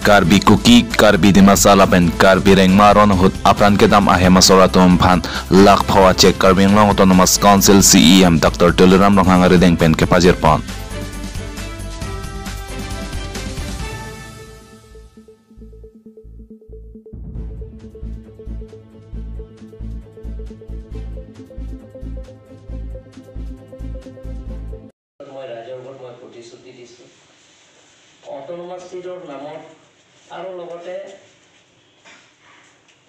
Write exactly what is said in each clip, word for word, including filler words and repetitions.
Karbi Kuki, Karbi Dimasa lapen Karbi Rengma aron ahut apran kedam ahem asor atum aphan lakh pho a cheque Karbi Anglong Autonomous Council C E M Doctor Tuliram Ronghang arideng pen kepajirpon. মই ৰাইজৰ আগত মই প্ৰতিশ্ৰুতি দিছোঁ, অট'নমাছ ষ্টেটৰ নামত আৰু লগতে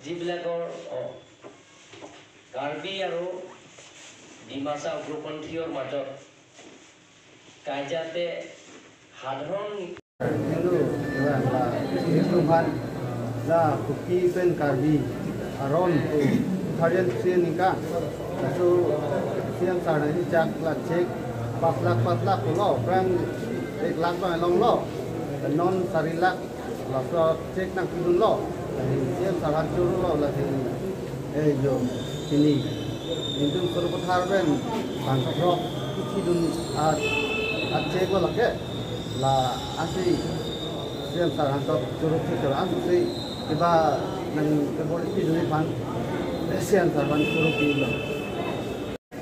যিবিলাকৰ, অ, কাৰ্বি আৰু ডিমাচা উগ্ৰপন্থীৰ মাজত কাজিয়াতে সাধাৰণ কিন্তু এবাৰ লা, এই তুফান লা, cookie pen Karbi aron pu tharian sien nika. So, C E M sir nangchechak la cheque pas lakh, pas lakh pulo, aphrang ek lakh bang longlo, non sari lakh laso cheque nangpidunlo. C E M sir aphan choro lo lasi, eh, jo, sini. Intum Sarupathar pen bangthrok kithidun a, a cheque lo lake. La ansi C E M sir aphan choro, choro thik choro ansi kiba nang kebor ipidun aphan C E M sir aphan choro pilo.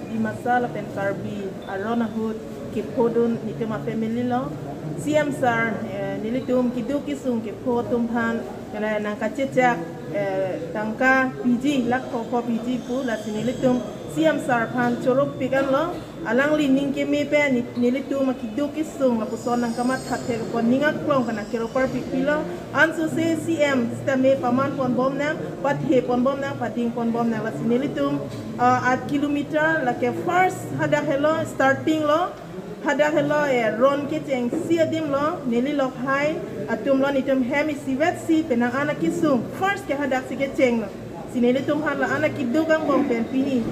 Dimasa lapen Karbi aron ahut kephodun netum a family lo. C E M sir, eh, nelitum keduk kesung kepho atum aphan, eh, nangkachechak, eh, tangka piji, lakh pho pho piji pu, lasi nelitum C E M sir aphan choro pik anlo. Alangli ning keme pen ni-, nelitum akeduk kesung lapuson nangkamatha thek apot ning aklong pen akero parpik pilo. Ansose C E M sitame paman ponbom nang, pathe ponbom nang, pading ponbom nang, lasi nelitum, ah, aat kilometer, lake first hadak helo, starting lo, hadak helo, eh, ron kechengsi adim lo, neli lok hai atum lo, netum hem isivetsi penang an akesung, first ke hadaksi kechenglo. Si nelitum aphan la-an akeduk angbong pen pini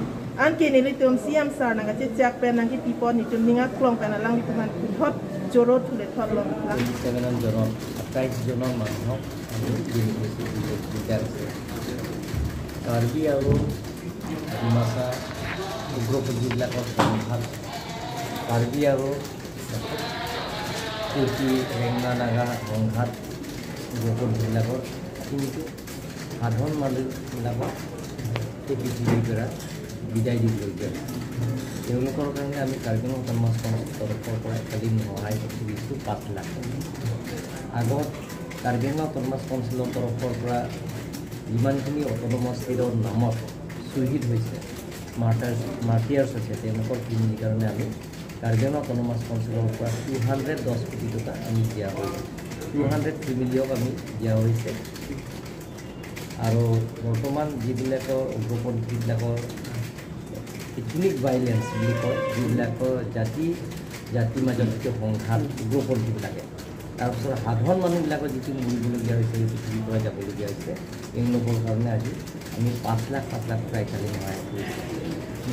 anke nelitum C E M sir nangkachechak pen nangkipipon, netum ning aklong pen alanglitum aphan puthot choro thule thotlo. Twenty seven জন, আঠাইশ জনৰ মানুহক আমি দিন হৈছে বিচাৰিছে। কাৰ্বি আৰু ডিমাচা উগ্ৰপন্থীবিলাকৰ সংঘাত, কাৰ্বি আৰু কুকি, ৰেংমা, নাগা সংঘাত, উগ্ৰপন্থীবিলাকৰ, কিন্তু সাধাৰণ মানুহবিলাকক এই পৃথিৱীৰ পৰা বিদায় দিবলগীয়া হৈছে। তেওঁলোকৰ কাৰণে আমি কাৰ্বি আংলং অট'নমাছ কাউন্সিলৰ তৰফৰ পৰা একেদিন সহায় কৰিছোঁ পাঁচ লাখ। আগত কাৰ্বি আংলং অট'নমাছ কাউন্সিলৰ তৰফৰ পৰা যিমানখিনি অট'নমাছ ষ্টেটৰ নামত শ্বহীদ হৈছে, মাৰ্টাৰ্ছ, মাৰ্টিয়াৰ্ছ হৈছে, তেওঁলোকৰ ফেমিলিৰ কাৰণে আমি কাৰ্বি আংলং অট'নমাছ কাউন্সিলৰ পৰা টু হাণ্ড্ৰেড দহ কোটি টকা আমি দিয়া হৈছে, টু হাণ্ড্ৰেড ফেমিলিক আমি দিয়া হৈছে। আৰু বৰ্তমান যিবিলাকৰ উগ্ৰপন্থীবিলাকৰ এথনিক ভাইলেন্স বুলি কয়, যিবিলাকৰ জাতি জাতিৰ মাজত যিটো সংঘাত উগ্ৰপন্থীবিলাকে, তাৰপিছত সাধাৰণ মানুহবিলাকৰ যিটো মৰিবলগীয়া হৈছে, পৃথিৱীৰ পৰা যাবলগীয়া হৈছে, তেওঁলোকৰ কাৰণে আজি আমি পাঁচ লাখ, পাঁচ লাখ টকা একেলগে সহায় কৰিছোঁ।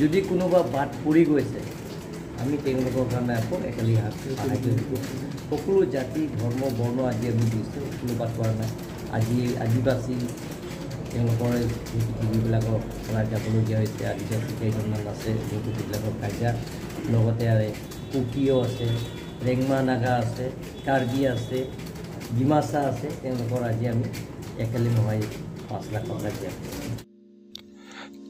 যদি কোনোবা বাদ পৰি গৈছে, আমি তেওঁলোকৰ কাৰণে আকৌ একেলগে হাত সাহায্য কৰিছোঁ। সকলো জাতি, ধৰ্ম, বৰ্ণ আজি আমি দিছোঁ, কোনো বাদ পৰা নাই। আজি আদিবাসী, তেওঁলোকৰ এই পৃথিৱীবিলাকৰ পৰা যাবলগীয়া হৈছে, আদিবাসী কেইজনমান আছে, যিবিলাকৰ কাজিয়া, লগতে আৰু কুকিও আছে, ৰেংমা নাগা আছে, কাৰ্বি আছে, ডিমাচা আছে, তেওঁলোকৰ আজি আমি একেলগে নহয় পাঁচ লাখ টকা দিয়া।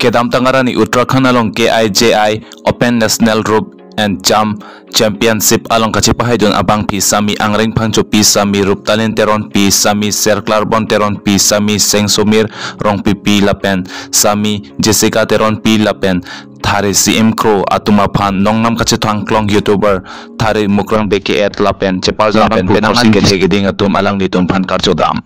Kedamtang arni Uttarakhand along K I J I Open National Rope and Jump Championship along kachepahaidun abangpi sami Angreng Phangchopi, sami Ruptalin Teronpi, sami Serklarbon Teronpi, sami Sengsomir Rongpipi lapen sami Jessica Teronpi lapen Thare C M Kro atum aphan nongnam kachethang klong YouTuber Thare Mukrang B K F lapen cheparjang lapen penang an kethe keding atum alanglitum aphan karjodam.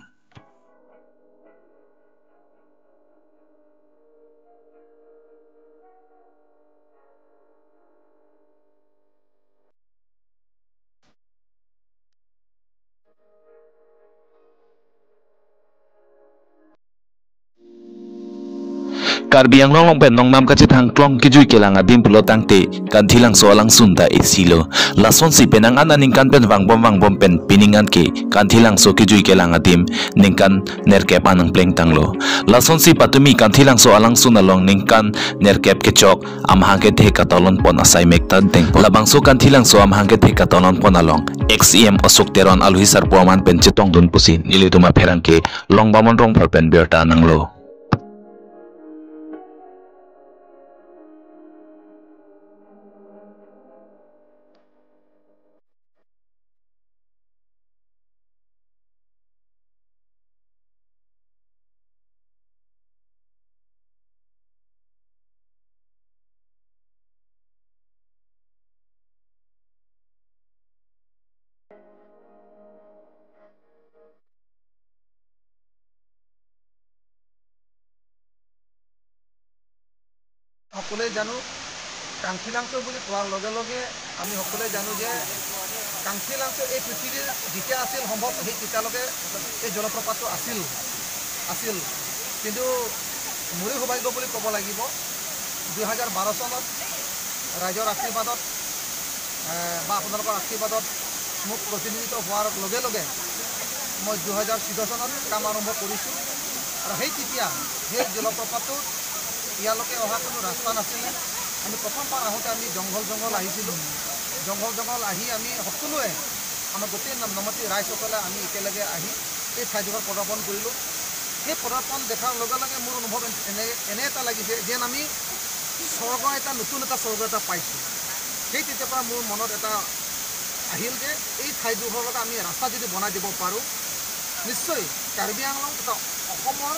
Karbi Anglong along pen nongnam kachethang klong kejui kelang adim pulo tangte Kanthilangso alangsun ta isi lo. Lasonsi penang an aningkan pen vangbom vangbom pen pining an ke Kanthilangso kejui kelang adim ningkan nerkep an nangplengtanglo. Lasonsi patumi Kanthilangso alangsun along ningkan nerkep kechok amahang kethe katalon pon asai mek ta deng. Labangso Kanthilangso amahang kethe katalon pon along ex E M Ashok Teron alohi sarpo aman pen chetongdun pusi nelitum apherangke Longbamon Rongphar pen birta nanglo. সকলোৱে জানো, কাংশীলাংচ' বুলি কোৱাৰ লগে লগে আমি সকলোৱে জানো যে কাংশীলাংচ' এই পৃথিৱীৰ যেতিয়া আছিল সম্ভৱ, সেই তেতিয়ালৈকে এই জলপ্ৰপাতটো আছিল, আছিল। কিন্তু মোৰে সৌভাগ্য বুলি ক'ব লাগিব, দুই হাজাৰ বাৰ চনত ৰাইজৰ আশীৰ্বাদত, এ, বা আপোনালোকৰ আশীৰ্বাদত মোক প্ৰতিনিধিত্ব হোৱাৰ লগে লগে মই দুই হাজাৰ চৈধ্য চনত কাম আৰম্ভ কৰিছোঁ। আৰু সেই তেতিয়া সেই জলপ্ৰপাতটো ইয়ালৈকে অহা কোনো ৰাস্তা নাছিলে। আমি প্ৰথমবাৰ আহোঁতে আমি জংঘল জংঘল আহিছিলোঁ। জংঘল জংঘল আহি আমি সকলোৱে, আমাৰ গোটেই ন-, নমাটি ৰাইজসকলে আমি একেলগে আহি এই ঠাইডোখৰ পদাৰ্পণ কৰিলোঁ। সেই পদাৰ্পণ দেখাৰ লগে লগে মোৰ অনুভৱ এনে, এনে এটা লাগিছে যেন আমি স্বৰ্গ এটা, নতুন এটা স্বৰ্গ এটা পাইছোঁ। সেই তেতিয়াৰ পৰা মোৰ মনত এটা আহিল যে এই ঠাইডোখৰলৈকে আমি ৰাস্তা যদি বনাই দিব পাৰোঁ, নিশ্চয় কাৰ্বি আংলং তথা অসমৰ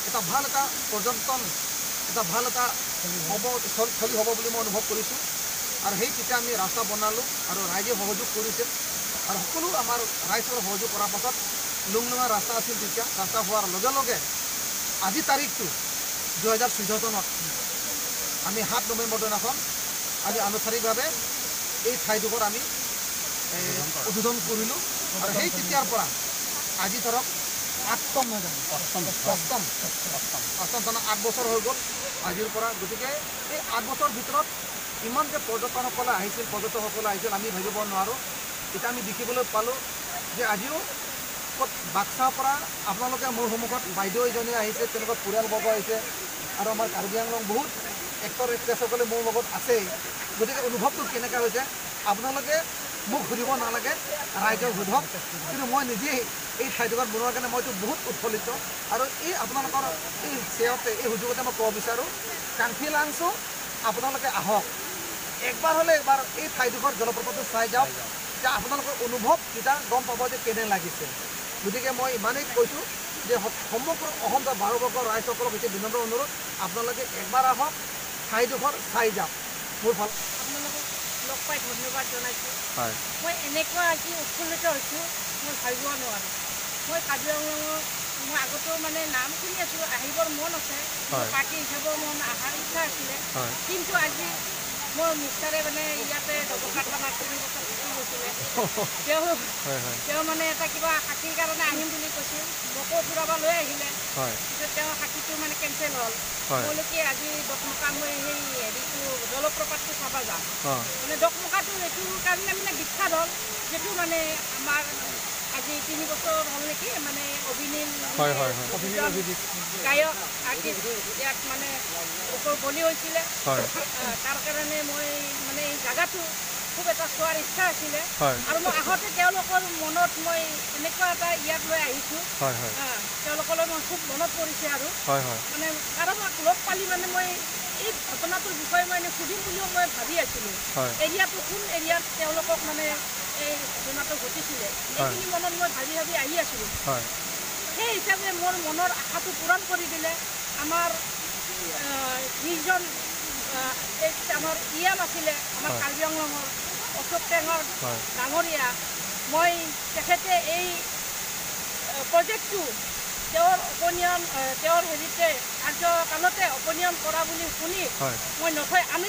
এটা ভাল এটা পৰ্যটন, এটা ভাল এটা হ'ব, স্থল-, স্থলী হ'ব বুলি মই অনুভৱ কৰিছোঁ। আৰু সেই তেতিয়া আমি ৰাস্তা বনালোঁ আৰু ৰাইজে সহযোগ কৰিছে আৰু সকলো আমাৰ ৰাইজৰ সহযোগ কৰাৰ পাছত লুংলুঙা ৰাস্তা আছিল তেতিয়া, ৰাস্তা হোৱাৰ লগে লগে আজি তাৰিখটো দুহেজাৰ চৈধ্য চনত আমি সাত নৱেম্বৰ দিনাখন আমি আনুষ্ঠানিকভাৱে এই ঠাইডোখৰ আমি, এ, উদ্বোধন কৰিলোঁ। আৰু সেই তেতিয়াৰ পৰা আজি ধৰক আঠম নহয় জানো? অষ্টম। অষ্টম। অষ্টম। অষ্টম চনত আঠ বছৰ হৈ গ'ল আজিৰ পৰা। গতিকে এই আঠ বছৰ ভিতৰত ইমান যে পৰ্যটকসকলে আহিছিল, পৰ্যটকসকলে আহিছিল, আমি ভাবিব নোৱাৰোঁ। এতিয়া আমি দেখিবলৈ পালোঁ যে আজিও ক'ত বাক্সাৰ পৰা আপোনালোকে মোৰ সন্মুখত বাইদেউ এজনী আহিছে, তেওঁলোকৰ পৰিয়ালবৰ্গ আহিছে আৰু আমাৰ কাৰ্বি আংলং বহুত এক্টৰ এক্ট্ৰেছসকলে মোৰ লগত আছে। গতিকে অনুভৱটো কেনেকা হৈছে আপোনালোকে মোক সুধিব নালাগে, ৰাইজক সোধক। কিন্তু মই নিজেই এই ঠাইডোখৰ বনোৱাৰ কাৰণে মইতো বহুত উৎফুল্লিত। আৰু এই আপোনালোকৰ এই চেৱতে, এই সুযোগতে মই ক'ব বিচাৰোঁ, কাংশীলাংচ' আপোনালোকে আহক, একবাৰ হ'লে একবাৰ এই ঠাইডোখৰ জলপ্ৰপাতটো চাই যাওক, যে আপোনালোকৰ অনুভৱ তেতিয়া গম পাব যে কেনে লাগিছে। গতিকে মই ইমানেই কৈছোঁ যে স-, সমগ্ৰ অসম তথা ভাৰতবৰ্ষৰ ৰাইজসকলক হৈছে বিনম্ৰ অনুৰোধ, আপোনালোকে একবাৰ আহক, ঠাইডোখৰ চাই যাওক। মোৰ ফাল আপোনালোকক লগ পাই ধন্যবাদ জনাইছোঁ। হয়। মই এনেকুৱা আজি উৎফুল্লিত হৈছোঁ, মই ভাবিব নোৱাৰোঁ। মই কাৰ্বি আংলঙৰ, মই আগতেও মানে নাম শুনি আছোঁ, আহিবৰ মন আছে। মোৰ হয়। পাৰ্টি হিচাপেও মোৰ অহাৰ ইচ্ছা আছিলে। হয়। কিন্তু আজি মোৰ মিষ্টাৰে মানে ইয়াতে ডবকাত আমাৰ তিনি বছৰ থাকি গৈছিলে। তেওঁ, হয়, হয়। তেওঁ মানে এটা কিবা সাক্ষীৰ কাৰণে আহিম বুলি কৈছিল, মোকো ফুৰাব লৈ আহিলে। হয়। পিছত তেওঁ সাক্ষীটো মানে কেঞ্চেল হ'ল। হয়। মই বোলো কি আজি ডকমকা মই সেই হেৰিটো জলপ্ৰপাতটো চাব যাম। অ। মানে ডকমকাটো এইটো কাৰণে মানে বিখ্যাত হ'ল, যিটো মানে আমাৰ আজি তিনি বছৰ হ'ল নেকি, মানে অভিনীল হয়, হয়, হয়। যিজন গায়ক, আৰ্টিষ্ট, ইয়াত মানে ওপৰ বলি হৈছিলে। হয়। আহ, তাৰ কাৰণে মই মানে এই জাগাটো খুব এটা চোৱাৰ ইচ্ছা আছিলে। হয়। আৰু মই আহোঁতে তেওঁলোকৰ মনত মই এনেকুৱা এটা ইয়াত লৈ আহিছোঁ। হয়, হয়। আহ, তেওঁলোকলৈ মই খুব মনত পৰিছে আৰু। হয়, হয়। মানে কাৰোবাক লগ পালি মানে মই এই ঘটনাটোৰ বিষয়ে মই এনে সুধিম বুলিও মই ভাবি আছিলোঁ। হয়। এৰিয়াটো কোন এৰিয়াত তেওঁলোকক মানে এই ঘটনাটো ঘটিছিলে, হয়। এইখিনি মনত মই ভাবি ভাবি আহি আছিলোঁ। হয়। সেই হিচাপে মোৰ মনৰ আশাটো পূৰণ কৰি দিলে আমাৰ, আহ, যিজন, আহ, এই আমাৰ ই এম আছিলে, আমাৰ হয়। কাৰ্বি আংলঙৰ অশোক টেঙৰ হয়। ডাঙৰীয়া, মই তেখেতে এই, আহ, প্ৰজেক্টটো তেওঁৰ উপনিয়ম, আহ, তেওঁৰ হেৰিতে কাৰ্যকালতে উপনিয়ম কৰা বুলি শুনি হয়। মই নথৈ আনন্দিত